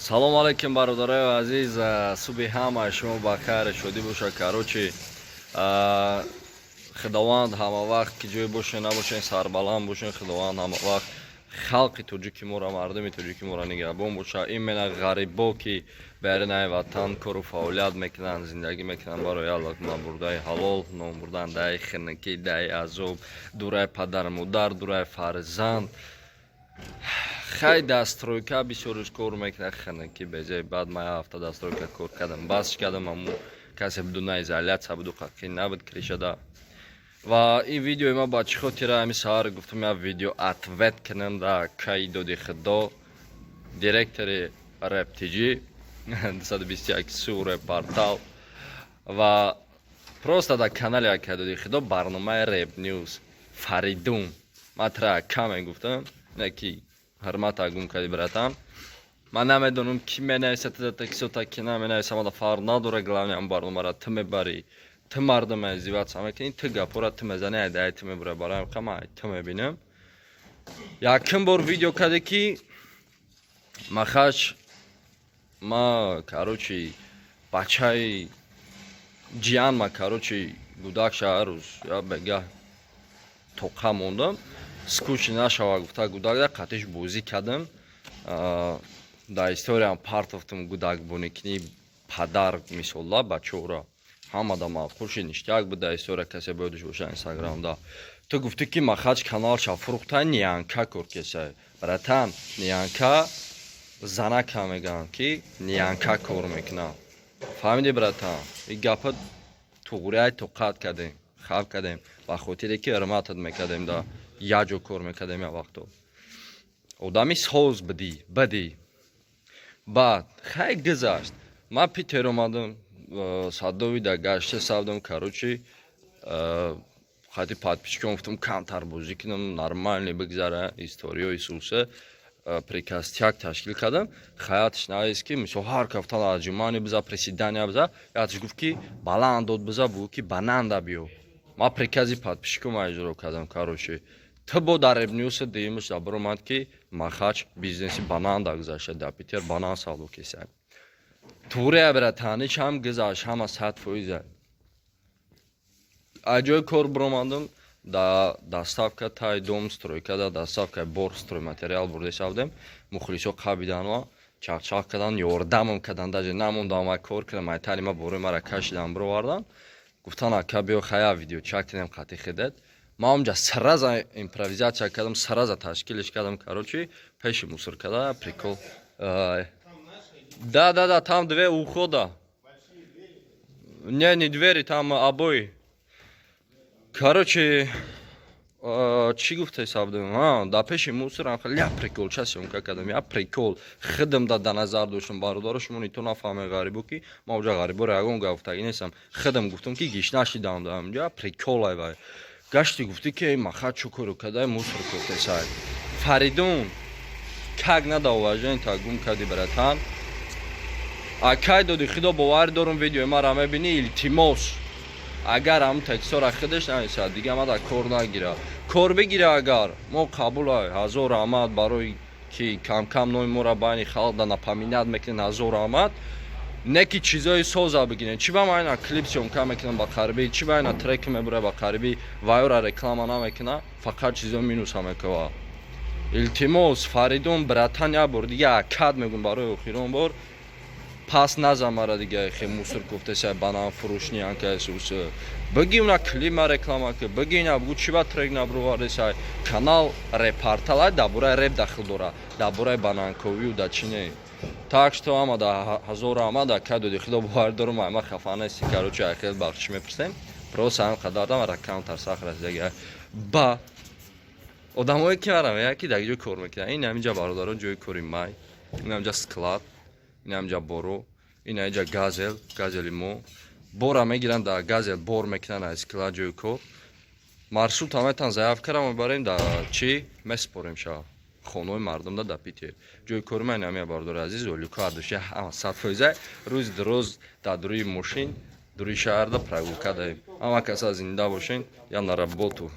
Салом алейкум, бародарои азиз, субҳи ҳама шумо ба хайр, шодӣ боша. Короче, Худованд ҳама вақт ки ҷое бошен, набошен, сарбаланд бошен. Худованд ҳама вақт халқи тоҷики моро, мардуми тоҷики моро нигаҳбон боша. Именно ғарибо, ки берунаи ватан кору фаъолият мекунанд, зиндагӣ мекунанд, барои як луқма бурдаи ҳалол, нон бурдан даи хинакӣ, даи азоб, дураи падару модар, дураи фарзанд. Хай, дар стройка бисёрш кор мекунад, хинакӣ безе. Баъд ман як ҳафта дар стройка кор кардам, бас кардам. Аму касе буду, на изоляция буду, қақӣ набуд крышада. Ва ин видеои ма ба чӣ хотира? Ҳами саҳар гуфтам, як видео ответ кунам да кай доди худо, директори Реп ТЖ 221 су реп портал ва просто дар канали акай доди худо барномаи Реп Ньюс. Фаридун, ман тра ака мегуфтам, не ки ҳурмата гум кардӣ, братан. Ман намедонам, ки менависад таксота, ки наменависа, мада фарқ надора. Главное, ам барномара ту мебарӣ, ту мардума издеваться мекунӣ, ту гапора ту мезанӣ, айдаи ту мебура. Барои ҳам ай ту мебинам. Якум бор видео карде, ки махаш ма, короче, бачаи ҷиян ма, короче, гудак шаҳар рӯз я бегаҳ тоқа мондам, скучно нашава гуфта, гудак да қатиш бозӣ кардам. Дар историям партофтам, гудакбоникини падар мисолла бачаҳоро ҳамада маъқул шид, ништяк буд. Дар история касе боядш боша Инстаграмда. Ту гуфтӣ, ки махач каналша фурӯхта, нянька кор кесай. Братан, нянька занака мегӯянд, ки нянька кор мекунад. Фаҳмидӣ, братан? Ин гапа туғрияй тоқат кардем, хаб кардем, ба хотире ки ҳурматат мекардем, да як ҷо кор мекардем. Як вақто одами соз будӣ, бадӣ. Баъд хай гузашт, ман Питер омадам, садовида гашта савдам. Короче, хати подписчикон гуфтам, камтар бозӣ кунам, нормально бигзара историёи суса. Приказ-тяк ташкил кардам. Хаятш наист, ки мисол ҳар кафтан отжимание биза, приседания биза. Ятш гуфт, ки баланд дод биза, бугӯ, ки бананда биё. Ман прикази подписчиком иҷро кардам. Короче, ту бо дар Репнюса дуюмаш баромад, ки махач бизнеси бананда гузашта, дар Питер банан савдо кесад. Туре, братан, ичам гузашт, ҳама 100%. Аз ҷои кор биромадам, да доставка тай дом, стройка да доставкаи бор, стройматериал бурда савдем. Мухлисо қабидан ва чақчақ кардан, ёрдамам кардан, даже намондам ва кор кардам. Айтали ма борои мара кашидан, бировардан, гуфтан: «Ака, биё, хая видеочак кунем қати хидет». Ман онҷа сразу импровизация кардам, сразу ташкилиш кардам. Короче, пеши мусор када прикол. Да, там две ухода. Не, не двери, там обои. Короче, чӣ гуфта ҳисабдем? Дар пеши мусорам хеле як приколча съёмка кардам, як прикол хидм да назар доштам. Бародаро, шумо нито нафаҳме, ғарибо, ки ман оҷа ғариборо ягон гап гуфтагӣ нестам. Хидм гуфтам, ки гишна шидам да ҳамҷа прикол. Ай вай гашти, гуфтӣ, ки маха чукуру кадай, мусор кофтесай. Фаридун, как надо уважение та гум кардӣ, братан. Акай доди худо, боварӣ дорум, видеои мара мебинӣ. Илтимос, агар ҳам текстора худаш нависад, дига мада кор нагира. Кор бигира агар, мо қабулай, ҳазор раҳмат, барои ки камкам номи моро байни халқ да напоминать мекунен, ҳазор раҳмат. Не ки чизои соза бигирен. Чӣ ба ма ина клип съёмка мекунам ба қарибӣ, чӣ ба ина трек мебура ба қарибӣ, вайора реклама намекуна, фақат чизои минуса мекува. Илтимос, Фаридун, братан, як бор дига акад мегум, барои охирон бор пас назан мара дига. Хе мусор кофтеса, банан фурӯшни анкасус бигӣ, уна клипма реклама ки бигӣ, ина бугу, чӣ ба трек набурвардесай? Канал репортал дар бораи реп дахл дора, дар бораи бананковию да чӣ не. Так что ама да ҳазор ама да кадоди худо, бовар дорум, ама хафа нести. Короче, ай хел бахшиш мепурсем, просто ҳам қадар дам ракамтар сахт расидаги ба одамое, ки мара мегӯяд, ки дар ҷой кор мекунад. Ин ҳаминҷа, бародарон, ҷои кори май, ин ҳаминҷа склад, ин ҳаминҷа боро, ин ҳаминҷа газел. Газели мо бора мегиранд, дар газел бор мекунанд аз склад ҷои кор. Маршрут ҳамаятан заявкара мебарем, да чӣ месупорем ша хонаҳои мардумда дар Питер. Ҷои кори ман ҳамия, бародари азиз, олико ардуши ҳама 100%. Рӯзи дуроз дар дуруи мошин, дуруи шаҳрда прогулка даем. Ҳама каса зинда бошен. Я на работу.